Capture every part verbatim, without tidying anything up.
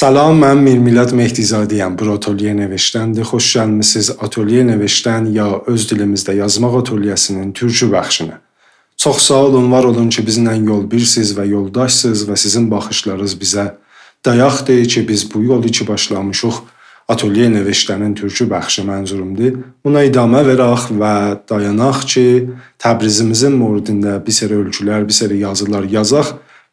سلام، من میرمیلاد مهدی‌زاده‌یم. بورا آتلیه نوشتن‌دیر. خوش گلمیسینیز آتلیه نوشتن یا اؤز دیلیمیزده یازماق آتلیه‌سینین تورکو بخشینه. چوخ ساغ اولون، وار اولون کی، بیزله یول‌بیرسیز و یولداشسیز و سیزین باخیشلارینیز بیزه دایاقدیر کی، بیز بو یولو کی باشلامیشیق، آتلیه نوشتنین تورکو بخشی منظورومدور. بونا ادامه وئرک و دایاناق کی، تبریزیمیزین موردینده بیر سری اؤیکولر، بیر سری یازیلار یازاق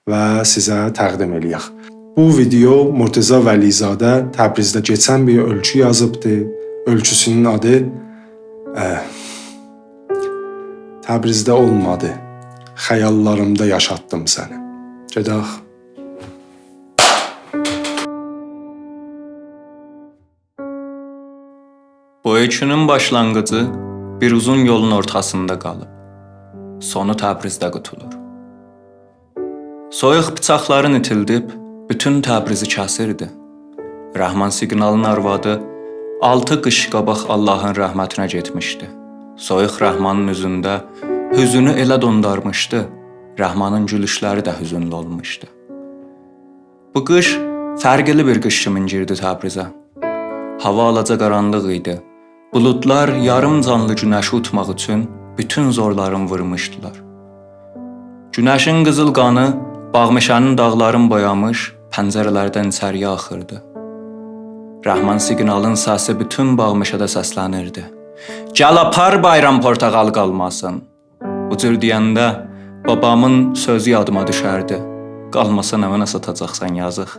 و سیزه تقدیم ائله‌یک. بو ویدئو مرتضی ولی‌زاده تبریزده کئچن بیر اؤیکو یازیبدی. اؤیکوسونون آدی، اه، تبریزده اولمادی. خیاللاریمدا یاشاتدیم سنی. گئدک. بو اؤیکونون باشلانغیجی بیر اوزون یولون اورتاسیندا قالیب. سونو تبریزده قوتولور. سویوق بیچاقلارین ایتیلدیب، بوتون تبریزی کسیردی. رحمان سیگنالین آروادی آلتی قیش قاباق آللاهین رحمتینه گئتمیشدی. سویوق رحمانین اوزونده حزنو ائله دوندارمیشدی، رحمانین گولوشلری ده حزنلو اولموشدو. بو قیش فرقلی بیر قیش کیمین گیردی تبریزه. هاوا آلاجا قارانلیق ایدی. بولودلار یاریم جانلی گونشی اوتماق اوچون بوتون زورلارینی وورموشدولار. گونشین قیزیل قانی باغ مئشه‌نین داغلارین بویامیش، پنجره‌لردن ایچری‌یه آخیردی. رحمان سیگنالین سسی بوتون باغ مئشه‌ده سسلنیردی: «گل آپار، بایرام پورتاغال قالماسین.» بو جور دئینده بابامین سؤزو یادیما دوشردی: «قالماسا نمنه ساتاجاقسان، یازیق.»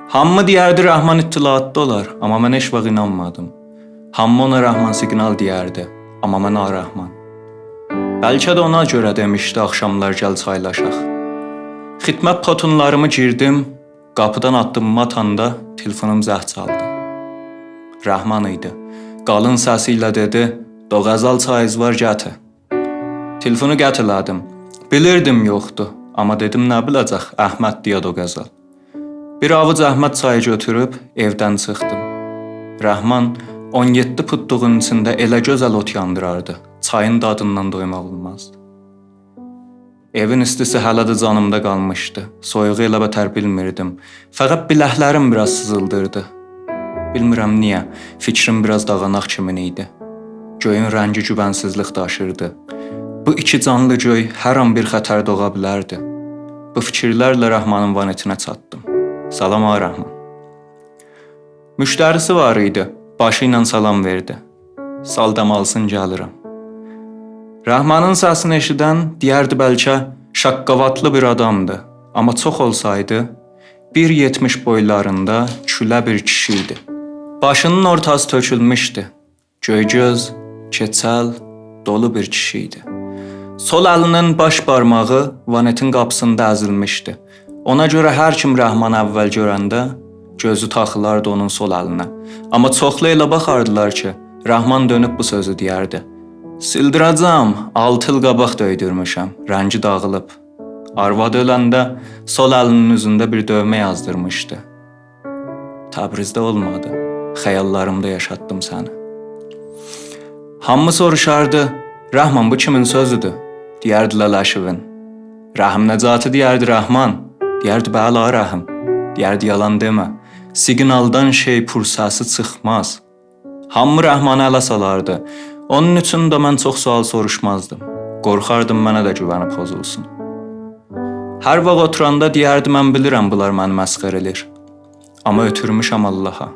هامی دئیردی رحمان اطلاعاتدا اولار، آمما من هئچ واخت اینانمادیم. هامی اونا رحمان سیگنال دئیردی، آمما من آ رحمان. بلکه ده اونا گؤره دئمیشدی: «آخشاملار گل چایلاشاق.» خدمت پوتونلاریمی گیردیم، قاپیدان آددیمیمی آتاندا تلفونوم زنگ چالدی. رحمان ایدی. قالین سسی ایله دئدی: «دوغزال چاییز وار، گتیر.» تلفونو قطع ائله‌دیم. بیلیردیم یوخدور، آمما دئدیم: «نه بیله‌جک احمددیر یا دوغزال.» بیر آووج احمد چایی گؤتوروب ائودن چیخدیم. رحمان اون یئددی پوتلوغون ایچینده ائله گؤزل اوت یاندیراردی، چایین دادیندان دویماق اولمازدی. ائوین ایستیسی هله ده جانیمدا قالمیشدی. سویوغو ائله بتر بیلمیردیم. فقط بیلکلریم بیر آز سیزیلدیردی. بیلمیرم نییه، فیکریم بیر آز داغاناق کیمین ایدی. گؤیون رنگی گوونسیزلیک داشیردی. بو ایکی جانلی گؤی هر آن بیر خطر دوغا بیلردی. بو فیکیرلرله رحمانین وانتینه چاتدیم. «سلام، آی رحمان.» مشتری‌سی وار ایدی، باشی ایله سلام وئردی. «سال دم آلسین، گلیرم.» رحمانین سسینی ائشیدن دئیردی بلکه شاققاواتلی بیر آدامدیر، آمما چوخ اولسایدی، بیر یئتمیش بویلاریندا کوله بیر کیشی ایدی. باشینین اورتاسی تؤکولموشدو. گؤی‌گؤز، کئچل، دولو بیر کیشی ایدی. سول الینین باش بارماغی وانتین قاپیسیندا ازیلمیشدی. اونا گؤره هر کیم رحمانی اول گؤرنده گؤزو تاخیلاردی اونون سول الینه. آمما چوخلو ائله باخاردیلار کی، رحمان دؤنوب بو سؤزو دئیردی: «سیلدیراجام، آلتی ایل قاباق دؤیدورموشم، رنگی داغیلیب.» آروادی اؤلنده سول الینین اوزونده بیر دؤیمه یازدیرمیشدی: «تبریزده اولمادی، خیاللاریمدا یاشاتدیم سنی.» هامی سوروشاردی: «رحمان، بو کیمین سؤزودور؟» دئیردیلر: «لشیوین.» «رحیم نجاتی دئیردی، رحمان.» دئیردی: «بلی، آی رحیم.» دئیردی: «یالان دئمه. سیگنالدان شئی‌پور سسی چیخماز.» هامی رحمانی اله سالاردی. اونون اوچون ده من چوخ سؤال سوروشمازدیم. قورخاردیم منه ده گوونی پوزولسون. هر واخت اوتوراندا دئیردی: «من بیلیرم، بونلار منی مسخره ائله‌ییر. آمما اؤتورموشم آللاها.»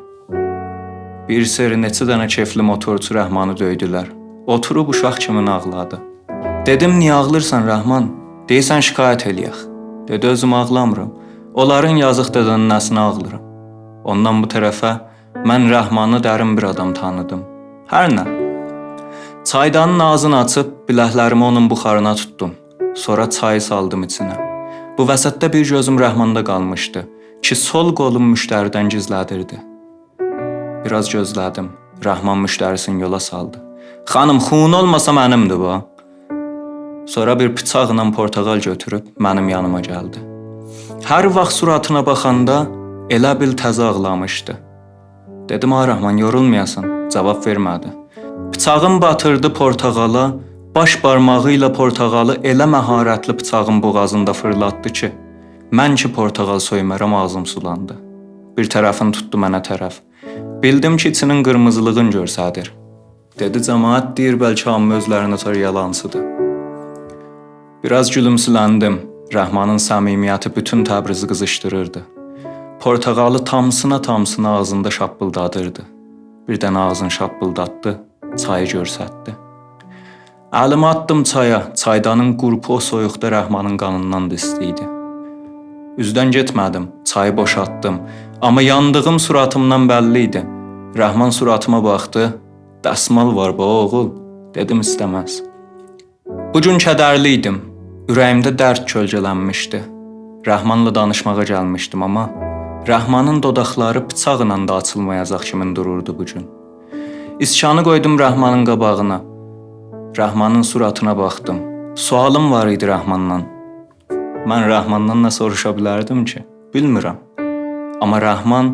بیر سری نئچه دنه کئفلی موتورچو رحمانی دؤیدولر. اوتوروب اوشاق کیمین آغلادی. دئدیم: «نییه آغلیرسان، رحمان؟ دئییرسن شکایت ائله‌یک.» دئدی: «اؤزومه آغلامیرام. اونلارین یازیق دده‌ننه‌سینه آغلیرام.» اوندان بو طرفه من رحمانی درین بیر آدام تانیدیم. هر نه. چایدانین آغزینی آچیب بیلکلریمی اونون بخارینا توتدوم. سونرا چایی سالدیم ایچینه. بو وسطده بیر گؤزوم رحماندا قالمیشدی کی، سول قولوم مشتری‌دن گیزله‌دیردی. بیر آز گؤزله‌دیم. رحمان مشتری‌سینی یولا سالدی. «خانیم، خون اولماسا منیمدیر بو.» سونرا بیر بیچاقلا پورتاغال گؤتوروب منیم یانیما گلدی. هر واخت صورتینه باخاندا ائله بیل تازه آغلامیشدی. دئدیم: «آی رحمان، یورولمایاسان.» جواب وئرمه‌دی. بیچاغین باتیردی پورتاغالا، باش بارماغی ایله پورتاغالی ائله مهارتلی بیچاغین بوغازیندا فیرلاتدی کی، من کی پورتاغال سؤیمه‌رم، آغزیم سولاندی. بیر طرفین توتدو منه طرف. بیلدیم کی، ایچینین قیرمیزیلیغین گؤرسدیر. دئدی: «جماعت دئییر، بلکه عامه اؤزلرینه سوره یالانچیدیر.» بیر آز گولومسولندیم. رحمانین صمیمیتی بوتون تبریزی قیزیشدیریردی. پرتقالی تامسینا-تامسینا آغزیندا شاپپیلدادیردی. بیردن آغزینی شاپپیلداتدی، چایی گؤرستدی. الیمی آتدیم چایا، چایدانین قورپو او سویوقدا رحمانین قانیندان دا ایستی ایدی. اوزدن گئتمه‌دیم، چایی بوشالتدیم. آمما یاندیغیم صورتیمدان بللی ایدی. رحمان صورتیما باخدی. «دسمال وار، باخ، اوغول»، دئدیم ایسته‌مز. بو گون کدرلی ایدیم. اوره‌ییمده درد کؤلگه‌لنمیشدی. رحمانلا دانیشماغا گلمیشدیم، آمما رحمانین دوداقلاری بیچاقلا دا آچیلمایاجاق کیمین دوروردو بو گون. ایسکانی قویدوم رحمانین قاباغینا. رحمانین صورتینا باخدیم. سؤالیم وار ایدی رحماندان. من رحماندان نه سوروشا بیلردیم کی؟ بیلمیرم. آمما رحمان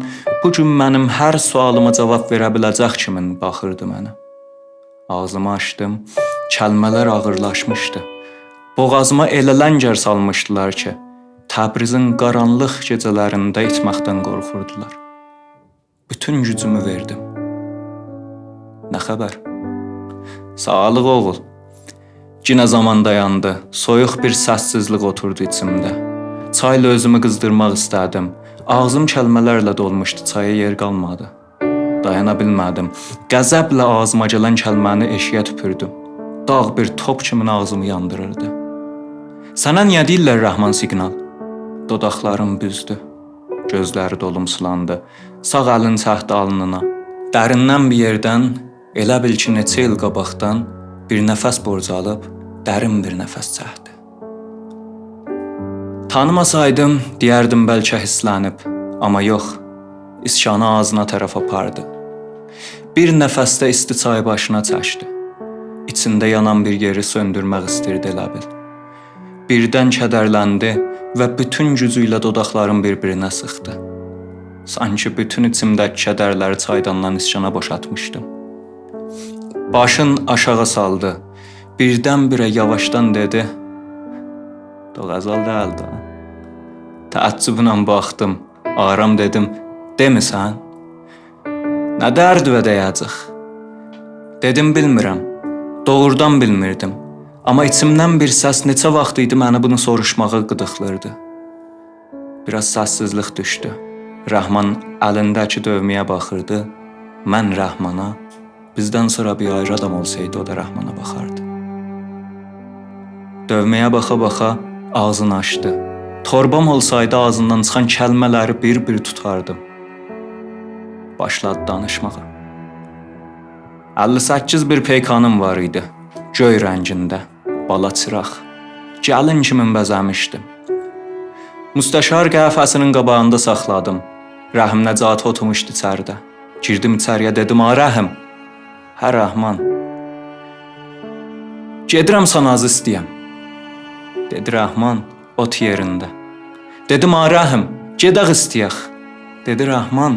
بو گون منیم هر سؤالیما جاواب وئره بیله‌جک کیمین باخیردی منه. آغزیمی آچدیم، کلمه‌لر آغیرلاشمیشدی. بوغازیما ائله لنگر سالمیشدیلار کی، تبریزین قارانلیق گئجه‌لرینده ایتمکدن قورخوردولار. بوتون گوجومو وئردیم. «نه خبر؟» «ساغلیق، اوغول.» یئنه زامان دایاندی. سویوق بیر سس‌سیزلیک اوتوردو ایچیمده. چایلا اؤزومو قیزدیرماق ایسته‌دیم. آغزیم کلمه‌لرله دولموشدو، چایا یئر قالمادی. دایانا بیلمه‌دیم. غضبله آغزیما گلن کلمه‌نی ائشیگه توپوردوم. داغ بیر توپ کیمین آغزیمی یاندیریردی. «سنه نییه دئییرلر رحمان سیگنال؟» دوداقلاریم بوزدو. گؤزلری دولومسولاندی. ساغ الینی چکدی آلنینا. دریندن بیر یئردن، ائله بیل کی، نئچه ایل قاباقدان بیر نفس بورج آلیب، درین بیر نفس چکدی. تانیماسایدیم، دئیردیم بلکه هیرسلنیب، آمما یوخ، ایسکانی آغزینا طرف آپاردی. بیر نفسده ایستی چایی باشینا چکدی. ایچینده یانان بیر یئری سؤندورمک ایستیردی ائله بیل. بیردن کدرلندی و بوتون گوجو ایله دوداقلارین بیر-بیرینه سیخدی. سانکی بوتون ایچیمده‌کی کدرلری چایداندان ایسکانا بوشالتمیشدیم. باشین آشاغی سالدی. بیردن-بیره یاواشدان دئدی: «دا غزل دئییل دا.» تعجبله باخدیم. آرام دئدیم: «دئمیسن؟» «نه دردیوه دَیه‌جک؟» دئدیم: «بیلمیرم. دوغرودان بیلمیردیم. آمما ایچیمدن بیر سس نئچه واخت ایدی منی بونو سوروشماغا قیدیقلیردی.» بیر آز سس‌سیزلیک دوشدو. رحمان الینده‌کی دؤومه‌یه باخیردی. من رحمانا، بیزدن سونرا بیر آیری آدام اولسایدی، او دا رحمانا باخاردی. دؤومه‌یه باخا-باخا آغزینی آچدی. توربام اولسایدی، آغزیندان چیخان کلمه‌لری بیر-بیر توتاردیم. باشلادی دانیشماغا. اللی سککیز بیر پیکانیم وار ایدی، گؤی رنگینده، بالا چیراق. گلین کیمین بزه‌میشدیم. مستشار قهوه‌سینین قاباغیندا ساخلادیم. رحیم نجاتی اوتورموشدو ایچریده. گیردیم ایچری‌یه، دئدیم: «آ رحیم.» «هه رحمان.» «گئدیرم سانازی ایسته‌یم.» دئدی: «رحمان، اوتور یئرینده.» دئدیم: «آ رحیم، گئدک ایسته‌یک.» دئدی: «رحمان،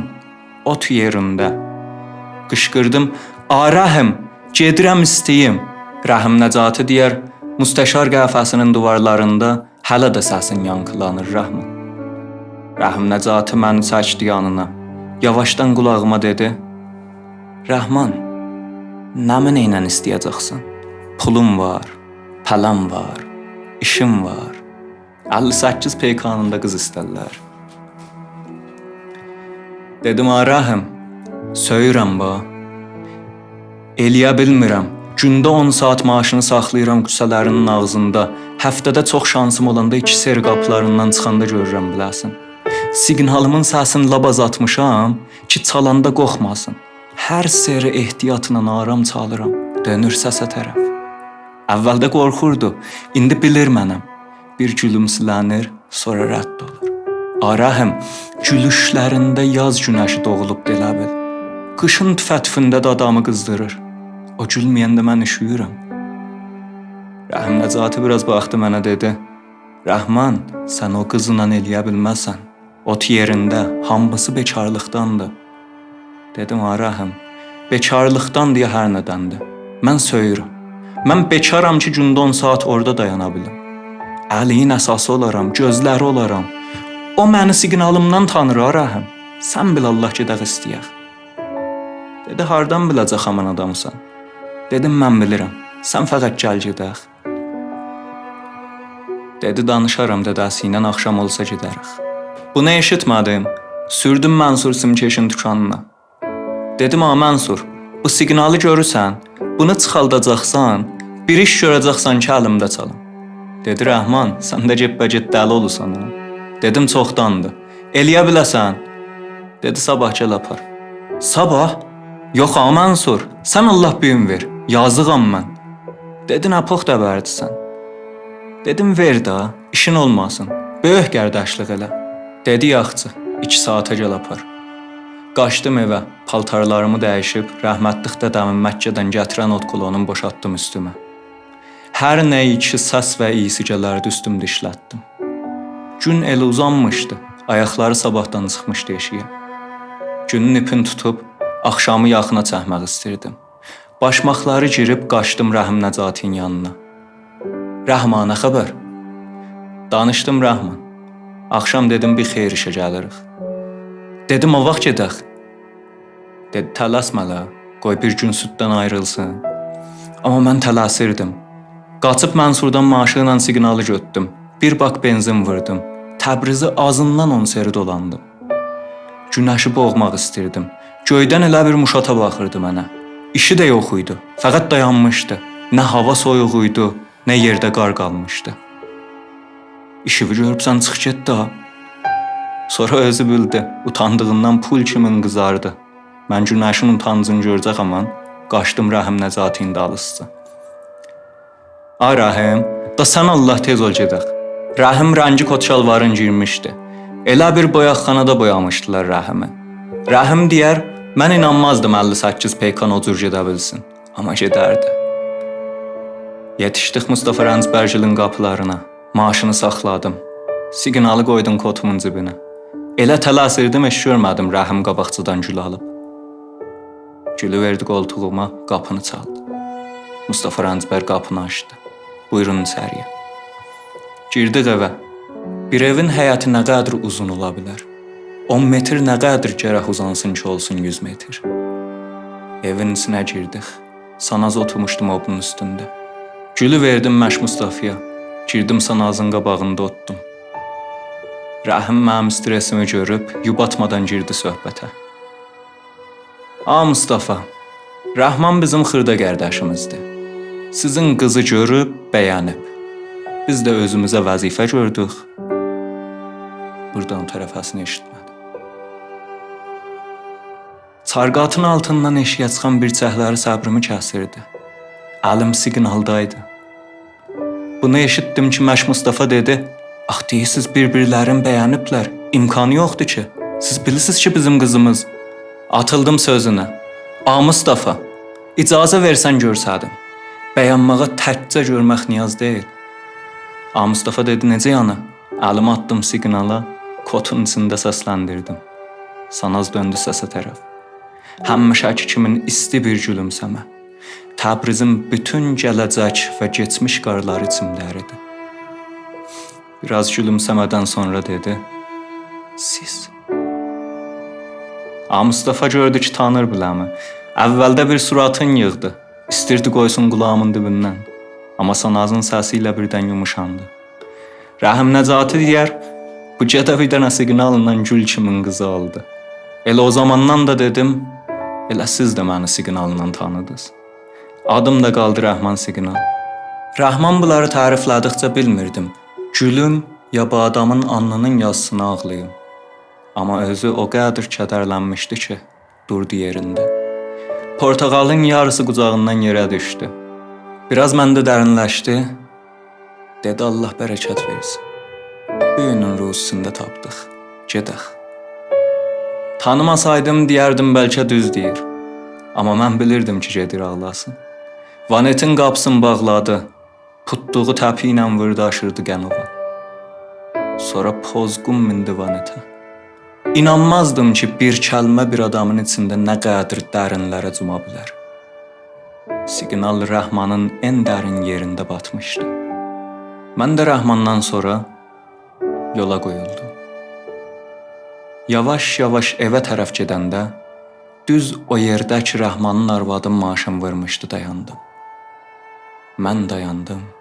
اوتور یئرینده.» قیشقیردیم: «آ رحیم، گئدیرم ایسته‌ییم.» رحیم نجاتی دئیر، مستشار قهوه‌سینین دیوارلاریندا هله ده سسین یانکیلانیر، رحمان. رحیم نجاتی منی چکدی یانینا. یاواشدان قولاغیما دئدی: «رحمان، نمنه ایله ایسته‌یه‌جکسن؟ پولوم وار، پله‌م وار، ایشیم وار. اللی سککیز پیکانیندا قیز ایسترلر.» دئدیم: «آ رحیم، سؤیورم با. ائلیه بیلمیرم. گونده اون ساعات ماشینی ساخلاییرام کوچه‌لرینین آغزیندا. هفته‌ده چوخ شانسیم اولاندا ایکی سری قاپیلاریندان چیخاندا گؤرورم بیله‌سین. سیگنالیمین سسینی لاپ آزالتمیشام کی، چالاندا قورخماسین. هر سری احتیاطلا آرام چالیرام. دؤنور سسه طرف. اولده قورخوردو، ایندی بیلیر منم.» بیر گولومسولنیر، سونرا رد اولور. «آ رحیم، گولوشلرینده یاز گونشی دوغولوب، ائله بیل. قیشین تفه-تفونده ده آدامی قیزدیریر. او گولمه‌ینده من اوشویورم.» رحیم نجاتی بیر آز باخدی منه، دئدی: «رحمان، سن او قیزلا ائلیه بیلمزسن. اوتور یئرینده، هامیسی بیکارلیقداندیر.» دئدیم: «آ رحیم، بیکارلیقدان دئیه هر ندندیر. من سؤیورم. من بیکارام کی، گونده اون ساعات اورادا دایانا بیلیم. الی‌نین عصاسی اولارام، گؤزلری اولارام. او منی سیگنالیمدان تانیر، آ رحیم. سن بیل، آللاه، گئدک ایسته‌یک.» دئدی: «هاردان بیله‌جک هامان آدامیسان؟» دئدیم: «من بیلیرم. سن فقط گل گئدک.» دئدی: «دانیشارام دده‌سی ایله، آخشام اولسا گئدریک.» بونو ائشیتمه‌دیم. سوردوم منصور سیم‌کشین دوکانینا. دئدیم: «آ منصور، بو سیگنالی گؤرورسن؟ بونو چیخالداجاقسان، بیر ایش گؤره‌جکسن کی، الیمده چالیم.» دئدی: «رحمان، سن ده گئت‌به‌گئت دلی اولورسان ها.» دئدیم: «چوخداندیر. ائلیه بیله‌سن؟» دئدی: «صاباح گل آپار.» «صاباح؟ یوخ ها منصور، سن آللاه بو گون وئر. یازیغام من.» دئدی: «نه پوخ دبردیسن؟» دئدیم: «وئر ده، ایشین اولماسین. بؤیوک قارداشلیق ائله.» دئدی: «یاخشی، ایکی ساعاتا گل آپار.» قاچدیم ائوه، پالتارلاریمی دییشیب، رحمتلیک دده‌مین مکه‌دن گتیرن ات کولونون بوشالتدیم اوستومه. هر نه ایچی، سس و اییسی گلردی، اوستومده ایشلتدیم. گون ائله اوزانمیشدی، آیاقلاری صاباحدان چیخمیشدی ائشیگه. گونون ایپین توتوب، آخشامی یاخینا چکمک ایستیردیم. باشماقلاری گیریب قاچدیم رحیم نجاتی‌نین یانینا. «رحیم آقا، نه خبر؟» «دانیشدیم رحمان. آخشام دئدیم بیر خیر ایشه گلیریک.» دئدیم: «او واخت گئدک.» دئدی: «تلسمه ائله، قوی بیر گون سوددن آیریلسین.» آمما من تلسیردیم. قاچیب منصوردان ماشینلا سیگنالی گؤتدوم. بیر باک بنزین ووردوم. تبریزی آزیندان اون سری دولاندیم. گونشی بوغماق ایستیردیم. گؤیدن ائله بیر موشاتا باخیردی منه. ایشی ده یوخ ایدی. فقط دایانمیشدی. نه هاوا سویوق ایدی، نه یئرده قار قالمیشدی. «ایشیوی گؤروبسن، چیخ گئت ده.» سونرا اؤزو بیلدی، اوتاندیغیندان پول کیمین قیزاردی. من گونشین اوتانجینی گؤرجک هامان قاچدیم رحیم نجاتی‌نین دالیسیجا. «آی رحیم، دا سن آللاه تئز اول گئدک.» رحیم رنگی کت شالوارین گئیمیشدی. ائله بیل بویاقخانادا بویامیشدیلار رحیمی. رحیم دئیر، من اینانمازدیم اللی سککیز پیکان او جور گئده بیلسین. آمما گئدردی. یئتیشدیک مصطفی رنجبرگیلین قاپیلارینا. ماشینی ساخلادیم. سیگنالی قویدوم کتومون جیبینه. ائله تلسیردیم، هئچ گؤرمه‌دیم رحیم قاباقجادان گول آلیب. گولو وئردی قولتوغوما، قاپینی چالدی. مصطفی رنجبر قاپینی آچدی. «بویورون ایچری‌یه.» گیردیک ائوه. بیر ائوین حیطی نه قدر اوزون اولا بیلر؟ اون متر نه قدر گرک اوزانسین کی، اولسون یوز متر؟ ائوین ایچینه گیردیک. ساناز اوتورموشدو موبلون اوستونده. گولو وئردیم مش مصطفی‌یه. گیردیم سانازین قاباغیندا اوتدوم. رحیم منیم استرسیمی گؤروب، یوباتمادان گیردی صحبته. «آ مصطفی، رحمان بیزیم خیردا قارداشیمیزدیر. سیزین قیزی گؤروب، بینیب. بیز ده اؤزوموزه وظیفه گؤردوک.» بوردان او طرفه‌سینی ائشیتمه‌دیم. چارقاتین آلتیندان ائشیگه چیخان بیرچکلری صبریمی کسیردی. الیم سیگنالدایدی. بونو ائشیتدیم کی، مش مصطفی دئدی: «آخی دئییرسیز بیر-بیرلرینی بینیبلر. امکانی یوخدور کی. سیز بیلیرسیز کی، بیزیم قیزیمیز.» آتیلدیم سؤزونه. «آ مصطفی، اجازه وئرسن گؤرسدیم. بینمه‌یه تکجه گؤرمک نیاز دئییل.» آ مصطفی دئدی: «نئجه یعنی؟» الیمی آتدیم سیگنالا، کتون ایچینده سسلندیردیم. ساناز دؤندو سسه طرف. همیشه‌کی کیمین ایستی بیر گولومسه‌مه. تبریزین بوتون گله‌جک و کئچمیش قارلاری ایچیمده اریدی. بیر آز گولومسه‌مه‌دن سونرا دئدی: «سیز.» آ مصطفی گؤردو کی، تانیر بیله‌می. اولده بیر صورتین ییغدی. ایستیردی قویسون قولاغیمین دیبیندن. آمما سانازین سسی ایله بیردن یوموشاندی. رحیم نجاتی دئیر، بو گده بیر دنه سیگناللا گول کیمین قیزی آلدی. ائله او زاماندان دا دئدیم، ائله سیز ده منی سیگنالدان تانیدینیز. آدیم دا قالدی رحمان سیگنال. رحمان بونلاری تعریفله‌دیکجه بیلمیردیم گولوم یا بو آدامین آلنی‌نین یازیسینا آغلاییم. آمما اؤزو او قدر کدرلنمیشدی کی، دوردو یئرینده. پرتقالین یاریسی قوجاغیندان یئره دوشدو. بیر آز منده درینلشدی. دئدی: «آللاه برکت وئرسین. بو گونون روزیسینی ده تاپدیق. گئدک.» تانیماسایدیم، دئیردیم، بلکه دوز دئییر. آمما من بیلیردیم کی، گئدیر آغلاسین. وانتین قاپیسینی باغلادی. پوتلوغو تپیک ایله ووردو، آشیردی قنووا. سونرا پوزغون میندی وانته. اینانمازدیم کی، بیر کلمه بیر آدامین ایچینده نه قدر درینلره جوما بیلر. سیگنال رحمانین ان درین یئرینده باتمیشدی. من ده رحماندان سونرا یولا قویولدوم. یاواش-یاواش ائوه طرف گئدنده، دوز او یئرده کی رحمانین آروادین ماشین وورموشدو، دایاندیم. من دایاندیم،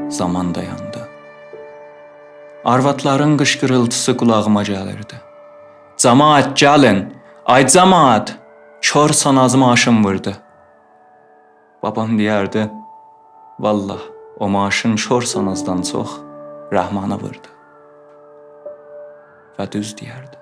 زامان دایاندی. آروادلارین قیشقیریلتیسی قولاغیما گلیردی: «جماعت، گلین! آی جماعت! کور سانازی ماشین ووردو.» بابام دئیردی: «والله، او ماشین کور سانازدان چوخ رحمانی ووردو.» و دوز دئیردی.